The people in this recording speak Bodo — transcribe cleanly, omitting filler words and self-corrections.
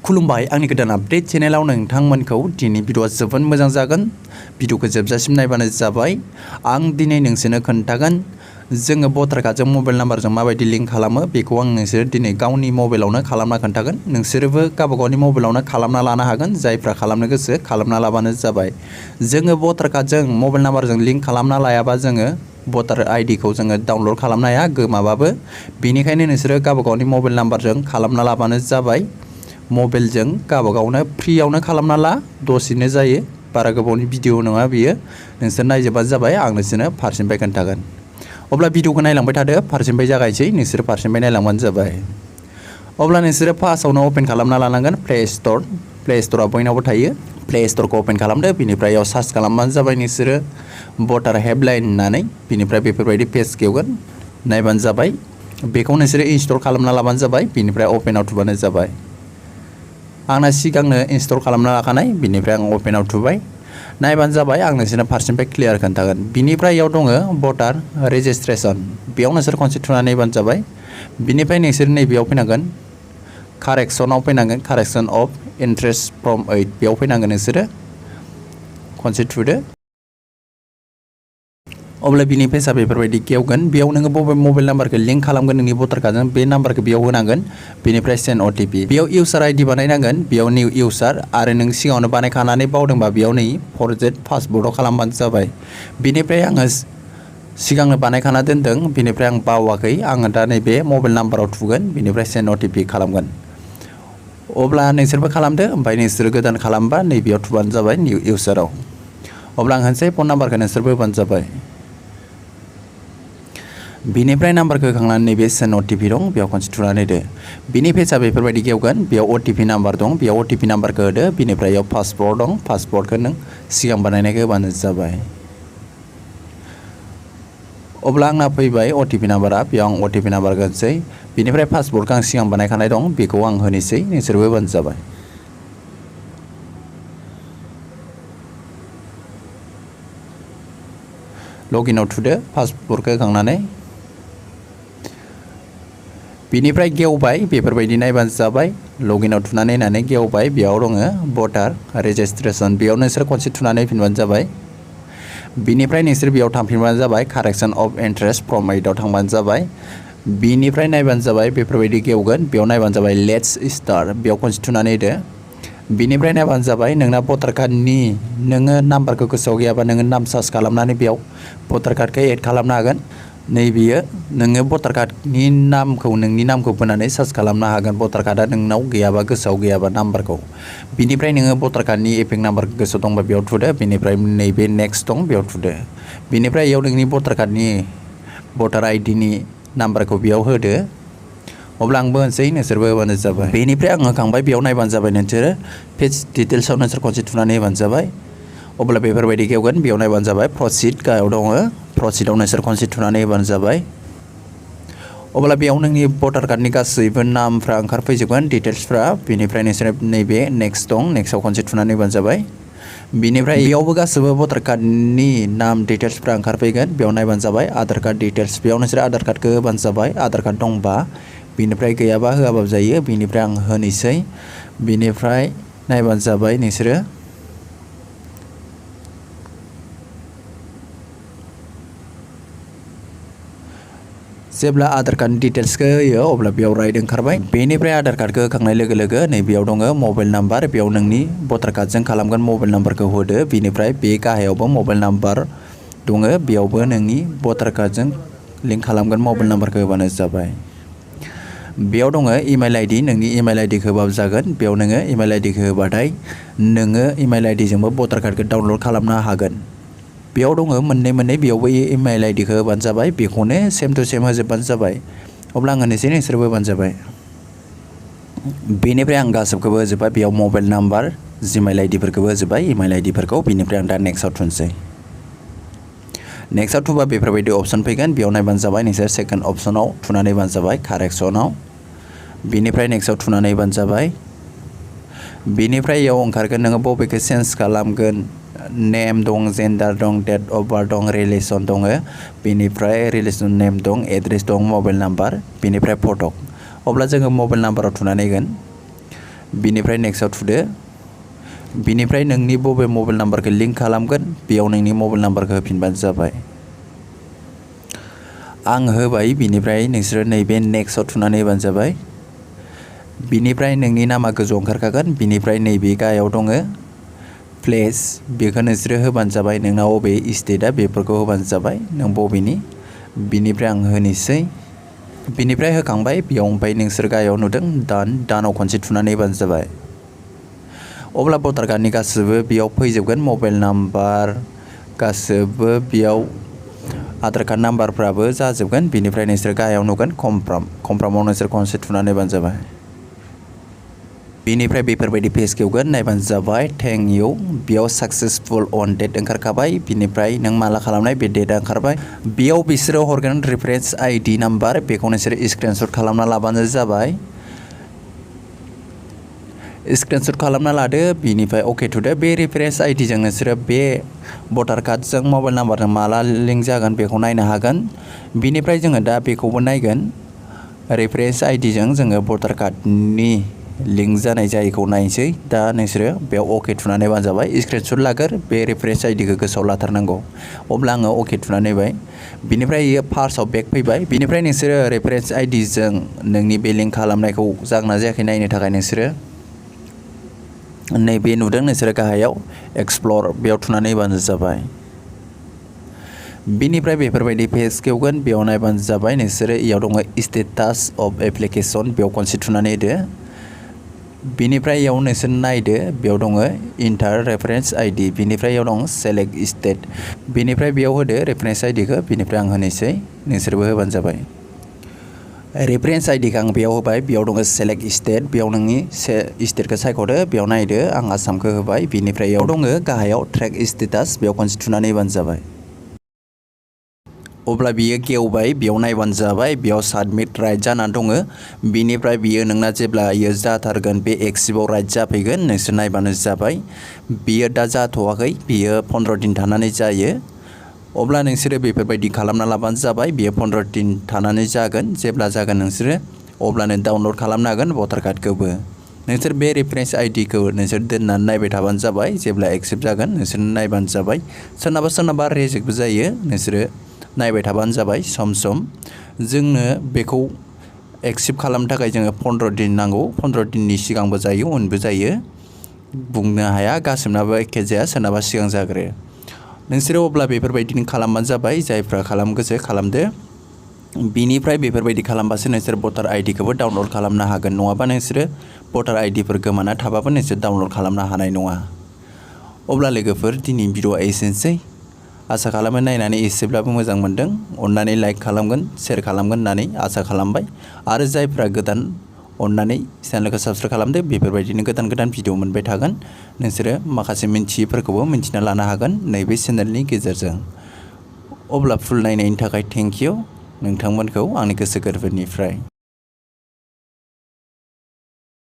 खुलुमबाय आंनि गोदान आपडेट चेनेलाव नोंथांमोनखौ दिनै भिडिअआ जोबोद मोजां जागोन। भिडिअखौ जोबजासिम नायबानो जाबाय। आं दिनै नोंसोरनो खोन्थागोन जोङो भटार कार्डजों मबाइल नाम्बारजों माबायदि लिंक खालामो बेखौ आं नोंसोर दिनै गावनि मबाइलावनो खालामना खोन्थागोन। नोंसोरबो गावबागावनि मबाइलावनो खालामना लानो हागोन। जायफ्रा खालामनो गोसो खालामना लाबानो जाबाय। जोङो भटार कार्डजों मबाइल नाम्बारजों लिंक खालामना लायाबा जोङो भटार आइडिखौ जोङो डाउनलड खालामनो हाया गोमाबाबो। बेनिखायनो नोंसोरो गावबागावनि मबाइल नाम्बारजों खालामना लाबानो जाबाय। मबाइलजों गावबागावनो फ्रियावनो खालामना ला, दसेनो जायो। बारा गोबावनि भिडिअ नङा बियो। नोंसोर नायजोबबानो जाबाय, आं नोंसोरनो फारसेनिफ्राय खोन्थागोन। अब्ला भिडिअखौ नायलांबाय थादो, फारसेनिफ्राय जागायसै। नोंसोर फारसेनिफ्राय नायलांबानो जाबाय। अब्ला नोंसोरो फार्स्टआवनो अपेन खालामना लानांगोन प्ले स्ट'र। प्ले स्ट'रआ बयनावबो थायो। प्ले स्ट'रखौ अपेन खालामदो, बिनिफ्राय बेयाव सार्च खालामबानो जाबाय नोंसोरो भटार हेल्पलाइन होननानै। बिनिफ्राय बेफोरबायदि पेज खेवगोन, नायबानो जाबाय। बेखौ नोंसोरो इनस्टल खालामना लाबानो जाबाय। बिनिफ्राय अपेनाव थुबानो जाबाय। आंना सिगांनो इनस्टल खालामना लाखानाय, बिनिफ्राय आं अपेनाव थुबाय। नायबानो जाबाय, आं नोंसोरनो फारसेनिफ्राय क्लियार खोन्थागोन। बिनिफ्राय इयाव दङ भटार रेजिस्ट्रेसन, बेयाव नोंसोर खनसे थुनानै नायबानो जाबाय। बिनिफ्राय नोंसोर नैबेयाव फैनांगोन, कारेक्सनाव फैनांगोन, कारेक्सन अफ इन्ट्रेस्ट फ्रम 8 बेयाव फैनांगोन नोंसोरो। खनसे थुदो। अब्ला बिनि पेजआ बेफोरबायदि खेवगोन। बेयाव नोङो बबे मबाइल नाम्बारखौ लिंक खालामगोन नोंनि भटार कार्डजों बे नाम्बारखौ बेयाव होनांगोन। बेनिफ्राय सेन्ड अटिपि। बेयाव इउसार आइडि बानायनांगोन, बेयाव निउ इउसार। आरो नों सिगाङावनो बानायखानानै बावदोंबा बेयाव नै फरजेट पासवर्डआव खालामबानो जाबाय। बेनिफ्राय आङो सिगांनो बानायखाना दोनदों, बेनिफ्राय आं बावाखै। आङो दा नैबे मबाइल नाम्बाराव थुगोन, बेनिफ्राय सेन्ड अटिपि खालामगोन। अब्ला नोंसोरबो खालामदो, ओमफ्राय नोंसोर गोदान खालामबा नैबेयाव थुबानो जाबाय निउ इउसाराव। अब्ला आं होनसै फन नाम्बारखौ नोंसोरबो होबानो जाबाय। बिनिफ्राय नाम्बारखौ होखांनानै नैबे सेन्ड अटिपि दं, बेयाव खनसे थुनानै होदो। बिनि पेजआ बेफोरबायदि खेवगोन। बेयाव अटिपि नाम्बार दं, बेयाव अटिपि नाम्बारखौ होदो। बिनिफ्राय बेयाव पासवर्ड दं, पासवर्डखौ नों सिगां बानायनायखौ होबानो जाबाय। अब्ला आंना फैबाय अटिपि नाम्बारा, बेयाव आं अटिपि नाम्बारखौ होनोसै। बिनिफ्राय पासवर्डखौ आं सिगां बानायखानाय दं, बेखौ आं होनोसै। नोंसोरबो होबानो जाबाय। लगिनआव थुदो, पासवर्डखौ होखांनानै। बिनिफ्राय गेवबाय, बेफोरबायदि नायबानो जाबाय। लगिनआव थुनानै नायनानै गेवबाय, बेयाव दङ भटार रेजिस्ट्रेसन, बेयाव नोंसोर खनसे थुनानै फैनबानो जाबाय। बिनिफ्राय नोंसोर बेयाव थांफिनबानो जाबाय, कारेक्सन अफ इन्ट्रेस्ट फ्रम 8आव थांबानो जाबाय। बिनिफ्राय नायबानो जाबाय, बेफोरबायदि गेवगोन। बेयाव नायबानो जाबाय लेट्स स्टार्ट, बेयाव खनसे थुनानै होदो। बिनिफ्राय नायबानो जाबाय नोंना भटार कार्डनि नोङो नाम्बारखौ गोसोआव गैयाबा नोङो नाम सार्च खालामनानै बेयाव भटार कार्डखौ एड खालामनो हागोन। नैबेयो नोङो भटार कार्डनि नामखौ नोंनि नामखौ बोनानै सार्च खालामनो हागोन। भटार कार्डआ नोंनाव गैयाबा, गोसोआव गैयाबा नाम्बारखौ। बिनिफ्राय नोङो भटार कार्डनि एपिक नाम्बारखौ गोसोआव दंबा बेयाव थुदो। बिनिफ्राय नैबे नेक्स्ट दं, बेयाव थुदो। बिनिफ्राय इयाव नोंनि भटार कार्डनि भटार आइडिनि नाम्बारखौ बेयाव होदो। अब्ला आंबो होनसै, नोंसोरबो होबानो जाबाय। बेनिफ्राय आं होखांबाय, बेयाव नायबानो जाबाय। नोंसोरो पेज डिटेल्सआव नोंसोर खनसे थुनानै होबानो जाबाय। अब्ला बेफोरबायदि खेवगोन, बेयाव नायबानो जाबाय। प्रसिड गाहायाव दङ, प्रसिडआव नोंसोर खनसे थुनानै होबानो जाबाय। अब्ला बेयाव नोंनि भटार कार्डनि गासैबो नामफ्रा ओंखारफैजोबगोन, डिटेल्सफ्रा। बेनिफ्राय नोंसोर नैबे नेक्स्ट दं, नेक्स्टआव खनसे थुनानै होबानो जाबाय। बिनिफ्राय बेयावबो गासैबो भटार कार्डनि नाम डिटेल्सफ्रा ओंखारफैगोन, बेयाव नायबानो जाबाय। आधार कार्ड डिटेल्स, बेयाव नोंसोर आधार कार्डखौ होबानो जाबाय। आधार कार्ड दंबा, बिनिफ्राय गैयाबा होआबाबो जायो। बिनिफ्राय आं होनोसै। बिनिफ्राय नायबानो जाबाय नोंसोरो। जेब्ला आधार कार्डनि डिटेल्सखौ होयो अब्ला बेयाव राइट ओंखारबाय। बेनिफ्राय आधार कार्डखौ होखांनाय लोगो लोगो नैबेयाव दङ मबाइल नाम्बार, बेयाव नोंनि भटार कार्डजों खालामगोन मबाइल नाम्बारखौ होदो। बिनिफ्राय बे गाहायावबो मबाइल नाम्बार दङ, बेयावबो नोंनि भटार कार्डजों लिंक खालामगोन मबाइल नाम्बारखौ होबानो जाबाय। बेयाव दङ इमेल आइडि, नोंनि इमेल आइडिखौ होबाबो जागोन। बेयाव नोङो इमेल आइडिखौ होबाथाय नोङो इमेल आइडिजोंबो भटार कार्डखौ डाउनलड खालामनो हागोन। बेयाव दङ मोननै, बेयावबो इमेल आइडिखौ होबानो जाबाय। बेखौनो सेम टु सेम होजोबबानो जाबाय। अब्ला आं होनोसै, नोंसोरबो होबानो जाबाय। बेनिफ्राय आं गासैखौबो होजोब्बाय। बेयाव मबाइल नाम्बार, जिमेल आइडिफोरखौबो होजोब्बाय, इमेल आइडिफोरखौ। बिनिफ्राय आं दा नेक्स्टआव थुनोसै। नेक्स्टआव थुबा बेफोरबायदि अप्सन फैगोन, बेयाव नायबानो जाबाय। नोंसोर सेकेन्ड अप्सनाव थुनानै होबानो जाबाय, कारेक्सनाव। बिनिफ्राय नेक्स्टआव थुनानै होबानो जाबाय। बिनिफ्राय इयाव ओंखारगोन नोङो बबेखौ चेन्ज खालामगोन। नेम दं, जेन्डार दं, डेट अफ बार्थ दं, रिलिजन दङ। बेनिफ्राय रिलिजन नेम दं, एड्रेस दं, मबाइल नाम्बार, बेनिफ्राय फट'। अब्ला जोङो मबाइल नाम्बाराव थुनानै होगोन। बिनिफ्राय नेक्स्टआव थुदो। बिनिफ्राय नोंनि बबे मबाइल नाम्बारखौ लिंक खालामगोन बेयाव नोंनि मबाइल नाम्बारखौ होफिनबानो जाबाय। आं होबाय, बिनिफ्राय नोंसोरो नैबे नेक्स्टआव थुनानै होबानो जाबाय। बिनिफ्राय नोंनि नामा गोजौआव ओंखारखागोन। बिनिफ्राय नैबे गाहायाव दङ प्लेस, बेखौ नोंसोरो होबानो जाबाय। नोंनाव बबे स्टेटआ बेफोरखौ होबानो जाबाय, नों बबेनि। बिनिफ्राय आं होनोसै। बिनिफ्राय होखांबाय बेयाव, ओमफ्राय नोंसोर गाहायाव नुदों दानाव खनसे थुनानै होबानो जाबाय। अब्ला भटार कार्डनि गासैबो बेयाव फैजोबगोन, मबाइल नाम्बार गासैबो बेयाव, आधार कार्ड नाम्बारफ्राबो जाजोबगोन। बिनिफ्राय नोंसोर गाहायाव नुगोन कमफ्रामाव नोंसोर खनसे थुनानै होबानो जाबाय। बिनिफ्राय बेफोरबायदि पेज खेवगोन, नायबानो जाबाय। थेंक इउ, बेयाव साक्सेसफुल अन डेट ओंखारखाबाय। बिनिफ्राय नों माला खालामनाय बे डेटआ ओंखारबाय। बेयाव बिसोरो हरगोन रेफारेन्स आइडि नाम्बार, बेखौ नोंसोर स्क्रिनशट खालामना लाबानो जाबाय। स्क्रिनशट खालामना लादो, बिनिफ्राय अके थुदो। बे रेफारेन्स आइडिजों नोंसोरो बे भटार कार्डजों मबाइल नाम्बारजों माला लिंक जागोन बेखौ नायनो हागोन। बिनिफ्राय जोङो दा बेखौबो नायगोन, रेफारेन्स आइडिजों जोङो भटार कार्डनि लिंक जानाय जायैखौ नायनोसै। दा नोंसोरो बेयाव अके थुनानै होबानो जाबाय। स्क्रिनशट लाग्रो, बे रेफारेन्स आइडिखौ गोसोआव लाथारनांगौ। अब्ला आङो अके थुनानै होबाय। बिनिफ्राय इयो फार्स्टआव बेक फैबाय। बिनिफ्राय नोंसोरो रेफारेन्स आइडिजों नोंनि बे लिंक खालामनायखौ जागोना जायाखै नायनो थाखाय नोंसोरो नैबे नुदों नोंसोरो गाहायाव एक्सप्लर, बेयाव थुनानै होबानो जाबाय। बिनिफ्राय बेफोरबायदि पेज खेवगोन, बेयाव नायबानो जाबाय। नोंसोरो इयाव दङ स्टेटास अफ एप्लिकेसन, बेयाव खनसे थुनानै होदो। बिनिफ्राय इयाव नोंसोर नायदो, बेयाव दङ इन्टार रेफारेन्स आइडि। बिनिफ्राय इयाव दं सेलेक्ट स्टेट, बिनिफ्राय बेयाव होदो रेफारेन्स आइडिखौ। बिनिफ्राय आं होनोसै, नोंसोरबो होबानो जाबाय। रेफारेन्स आइडिखौ आं बेयाव होबाय। बेयाव दङ सेलेक्ट स्टेट, बेयाव नोंनि स्टेटखौ सायख'दो। बेयाव नायदो, आं आसामखौ होबाय। बिनिफ्राय इयाव दङ गाहायाव ट्रेक स्टेटास, बेयाव खनसे थुनानै होबानो जाबाय। अब्ला बियो गेवबाय, बेयाव नायबानो जाबाय। बेयाव साबमिट राइट जानानै दङ। बिनिफ्राय बियो नोंना जेब्ला इयो जाथारगोन, बे एक्सिपआव राइट जाफैगोन, नोंसोर नायबानो जाबाय। बियो दा जाथ'वाखै, बियो 15 दिन थानानै जायो। अब्ला नोंसोरो बेफोरबायदि खालामना लाबानो जाबाय। बियो 15 दिन थानानै जागोन। जेब्ला जागोन नोंसोरो अब्लानो डाउनलड खालामनो हागोन भटार कार्डखौबो। नोंसोर बे रेफारेन्स आइडिखौ नोंसोर दोननानै नायबाय थाबानो जाबाय। जेब्ला एक्सेप्ट जागोन नोंसोर नायबानो जाबाय। सोरनाबा रेजेक्टबो जायो, नोंसोरो नायबाय थाबानो जाबाय सम सम। जोंनो बेखौ एक्सेप्ट खालामनो थाखाय जोङो 15 दिन नांगौ। 15 दिननि सिगांबो जायो, उनबो जायो, बुंनो हाया। गासिबनाबो एखे जाया, सोरनाबा सिगां जाग्रोयो। नोंसोरो अब्ला बेफोरबायदिनो खालामबानो जाबाय। जायफ्रा खालाम गोसो खालामदो। बिनिफ्राय बेफोरबायदि खालामबासो नोंसोर भटार आइडिखौबो डाउनलड खालामनो हागोन। नङाबा नोंसोरो भटार आइडिफोर गोमाना थाबाबो नोंसोर डाउनलड खालामनो हानाय नङा। अब्ला लोगोफोर, दिनैनि भिडिअ'आ एसेनोसै। आसा खालामो नायनानै एसेब्लाबो मोजां मोनदों। अननानै लाइक खालामगोन, शेयार खालामगोन होननानै आसा खालामबाय। आरो जायफ्रा गोदान, अननानै चेनेलखौ साबस्क्राइब खालामदो। बेफोरबायदिनो गोदान भिडिअ मोनबाय थागोन। नोंसोरो माखासे मिन्थियैफोरखौबो मिन्थिना लानो हागोन नैबे चेनेलनि गेजेरजों। अब्ला फुल नायनायनि थाखाय थेंक इउ नोंथांमोनखौ आंनि गोसो गोरबोनिफ्राय।